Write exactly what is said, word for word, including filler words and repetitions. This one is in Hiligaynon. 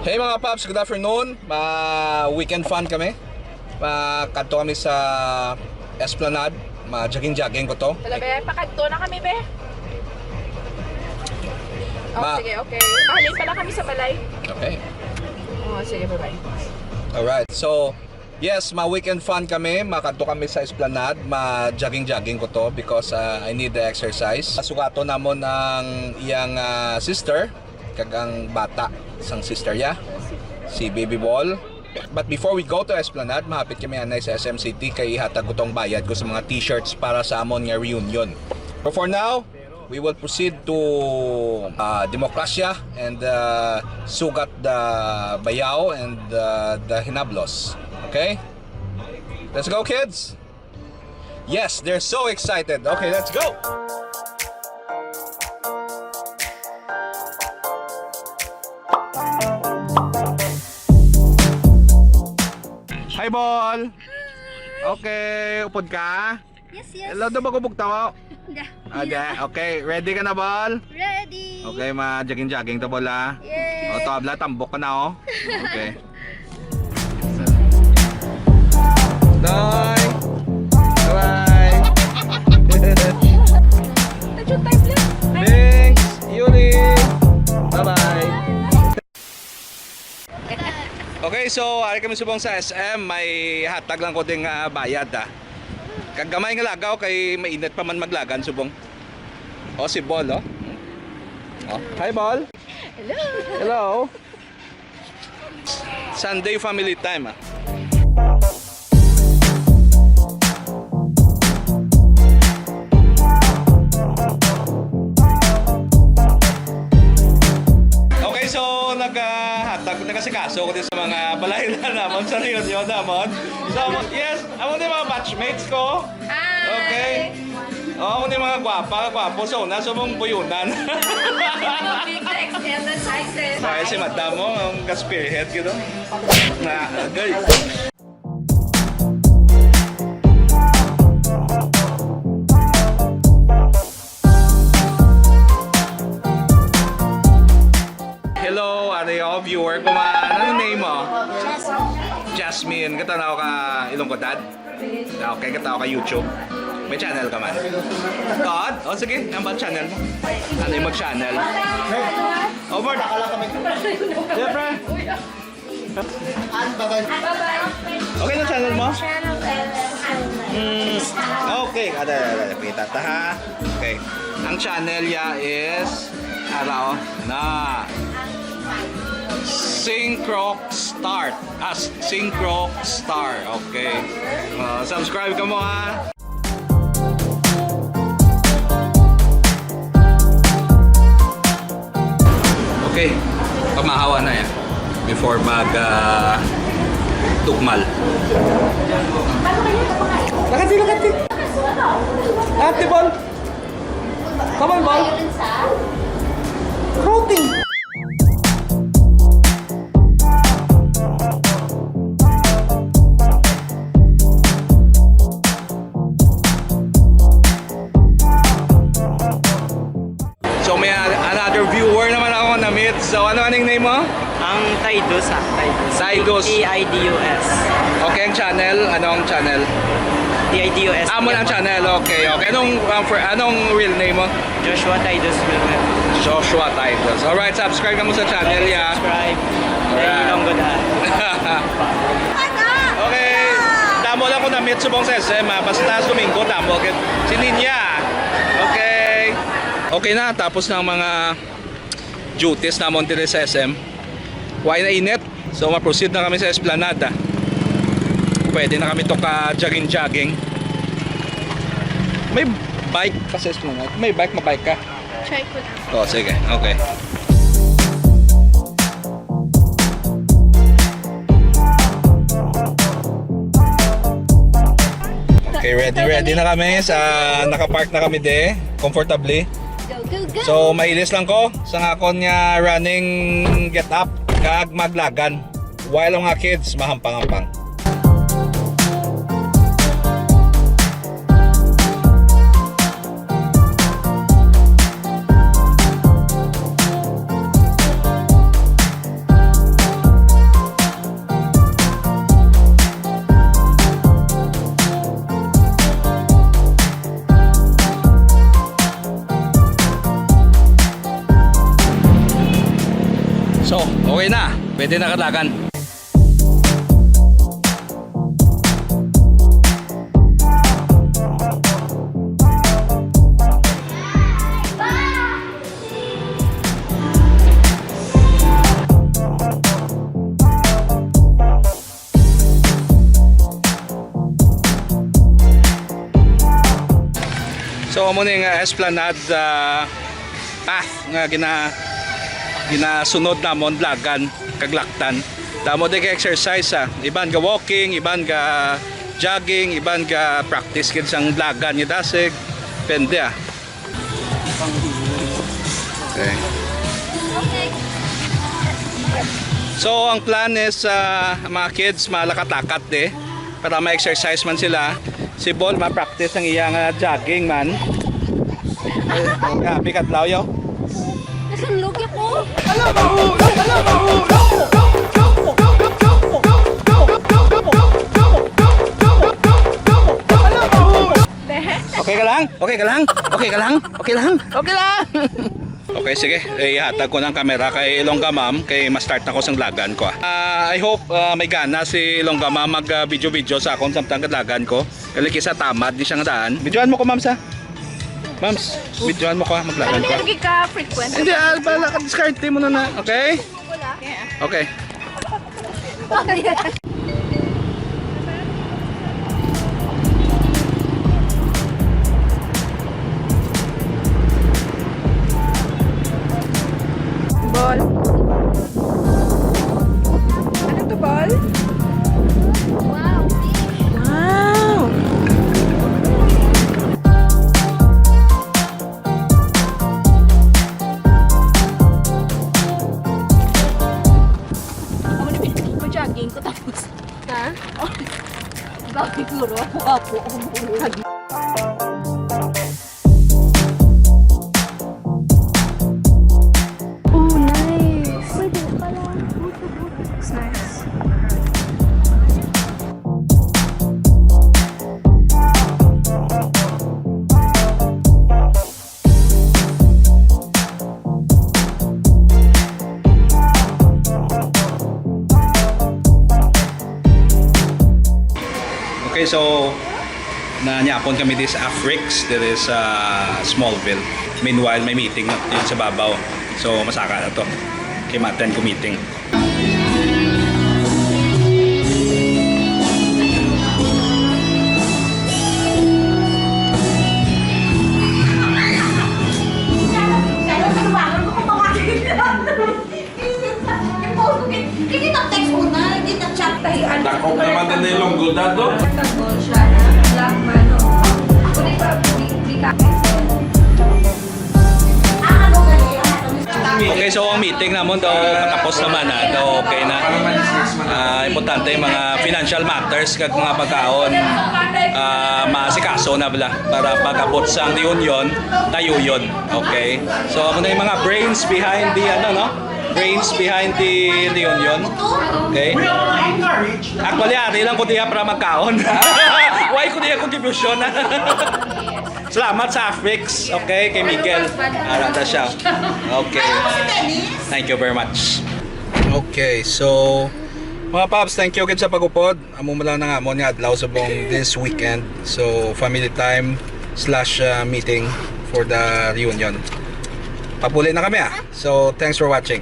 Hey mga paps, good afternoon. Ma weekend fun kami. Ma kadto kami sa Esplanade. Ma jogging-jogging ko to. Wala, be, pakadto na kami, be. Oh, Ma- sige, okay. Pahalin pala kami sa balay. Okay. Oh, sige, bye-bye. Alright. So, yes, ma weekend fun kami. Makadto kami sa Esplanade. Ma jogging-jogging ko to because uh, I need the exercise. Sugaton namon ang iyang uh, sister kag ang bata sang sister ya, si Baby Ball. But before we go to Esplanade, mahapit kami anay sa S M City kay ihatag ko tong bayad ko sa mga t-shirts para sa amon nga reunion. So for now, we will proceed to uh, Demokrasya and uh, sugat the bayaw and uh, the hinablos. Okay? Let's go, kids! Yes, they're so excited. Okay, let's go! Hi, Bol! Okay, upod ka? Yes, yes. Hello, do ba ko bugtaw? Da. Ah, da. Okay, ready ka na, Bol? Ready. Okay, ma-jogging-jogging to, Bol, ah. Yes. O, to, abla, tambok ka na, oh. Okay. Doy! Bye-bye! Medyo time lang. Thanks! Yuri! Bye-bye! Okay, so ari kami subong sa S M, may hatag lang ko ding ah, bayad ah. Kag gamay nga lagaw kay mainit pa man maglagan subong. O si Bol, oh. Oh, hi Bol. Hello. Hello. Sunday family time ah. Okay, so nagahatag, nagasikaso ko din sa mga balay na namon sa reunion namon. So, yes, amo ni mga batchmates ko. Hi! Okay. Oh, amo ni mga gwapa, gwapo. So, nasa mong buyunan. Big legs and the sizes. Ay, si madam mo, ang ka-spearhead, gito. Na, agay. Hello, ano yung viewer ko man? Ano name mo? Jasmine. Jasmine, katanaw ka Ilonggo Dad? Okay, katanaw ka YouTube. May channel ka man? God? O sige, ang ba channel mo? Ano yung mag-channel? Over. Siyempre. An, bye-bye. Okay na channel mo? Channel S M. Mm, okay, ada, ada, kita ta ha. Okay. Ang channel ya is, ano, na Syncroc Star. Ah, Syncroc Star. Okay. Uh, subscribe ka mo ha. Okay, pamahaw na yan before mag ah, tukmal. Lakad si, lakad si. Ate Bol. Come on, Bol. Routing. So may a- another viewer naman ako na-meet. So ano aning name mo? Ang Tidus, ah. Tidus. Tidus. T I D U S. Okay, ang channel? Ano ang channel? T I D U S. Amo ang channel. Okay, okay. Anong, ang fir- anong real name mo? Joshua Tidus Wilmer. Joshua Tidus. Alright, subscribe ka mo sa channel, ya. Subscribe. Alright. Ilonggo Dad. Okay. Damo lang ko na-meet subong sa S M, ah. Basta sa Domingo, damo. Okay. Si Ninya. Okay. Okay na, tapos na ang mga duties namon diri sa S M. Way na init. So, ma-proceed na kami sa Esplanade. Pwede na kami to ka jogging-jogging. May bike pa sa Esplanade. May bike, mabike ka. Try ko lang. Oh, sige. Okay. Okay, ready, ready na kami sa nakapark na kami de, comfortably. Go, go, go! So, mailis lang ko sa akon nga running get up kag maglagan while ang mga kids mahampang-hampang. Okay na, pwede na kalagan. So, amo ni nga Esplanade, ah, path nga gina-, ginasunod namon, Blagan kag Lactan. Damo di ka exercise, ah. Iban ga walking, iban ga jogging, iban ga practice gid sang Blagan nga dasig. Depende, ah. Okay. So, ang plan is, ah, mga kids, malakat-lakat di para ma-exercise man sila. Si Bol, ma-practice ang iya nga jogging man. Ay, oh, grabe kadlaw, yo. Nasunlog ako. Okay ka lang? Okay ka lang? Okay ka lang? Okay lang? Okay lang? Okay, sige. Eh, ihatag ko ng camera kay Ilongga Ma'am kay ma-start na ko sang Blagan ko, ah. Ah, I hope, ah, may gana si Ilongga Ma'am mag, ah, video-video sa akon samtang kadlagan ko. Kali kisa tamad ni siya nga daan. Videohan mo ko, Ma'am, sa. Ma'am, videohan mo ko, ah, maglagan ko. Hindi ka frequent. Hindi, ah, bala ka, diskarte mo na na. Okay? Okay. Bol. Ano to, Bol? Wow, fish. Wow. Ako na pinag-jogging ko tapos. Ha? Grabe, siguro. Ako, ako. Oh, nice. Pwede pala. Looks nice. Okay, so nanyapon kami dis Afrix, diri sa Smallville. Meanwhile, may meeting na yun sa babaw. So, masaka na to. Kay ma-attend ko meeting. Hindi na text una, hindi na chat tayo. Dakop naman na yung lunggo, Dado. Tagol siya na black man, no? Kundi pa, di, di ka. Ah, ano ba yun? Okay, so ang meeting namon daw patapos naman na, daw okay na. Ah, importante yung mga financial matters kag mga pagkaon, ah, maasikaso na bala para pag-abot sa reunion, tayo yun. Okay. So, amo na yung mga brains behind the, ano, no? Brains behind the reunion. Okay? Actually, ari lang ko diya para magkaon. Why ko diya contribution? Salamat sa Afrix, okay, kay Miguel. Ara ta siya. Okay. Thank you very much. Okay, so, mga paps, thank you gid sa pag-upod. Amo man lang na nga mo nga adlaw subong this weekend. So, family time slash, uh, meeting for the reunion. Papuli na kami, ah. So, thanks for watching.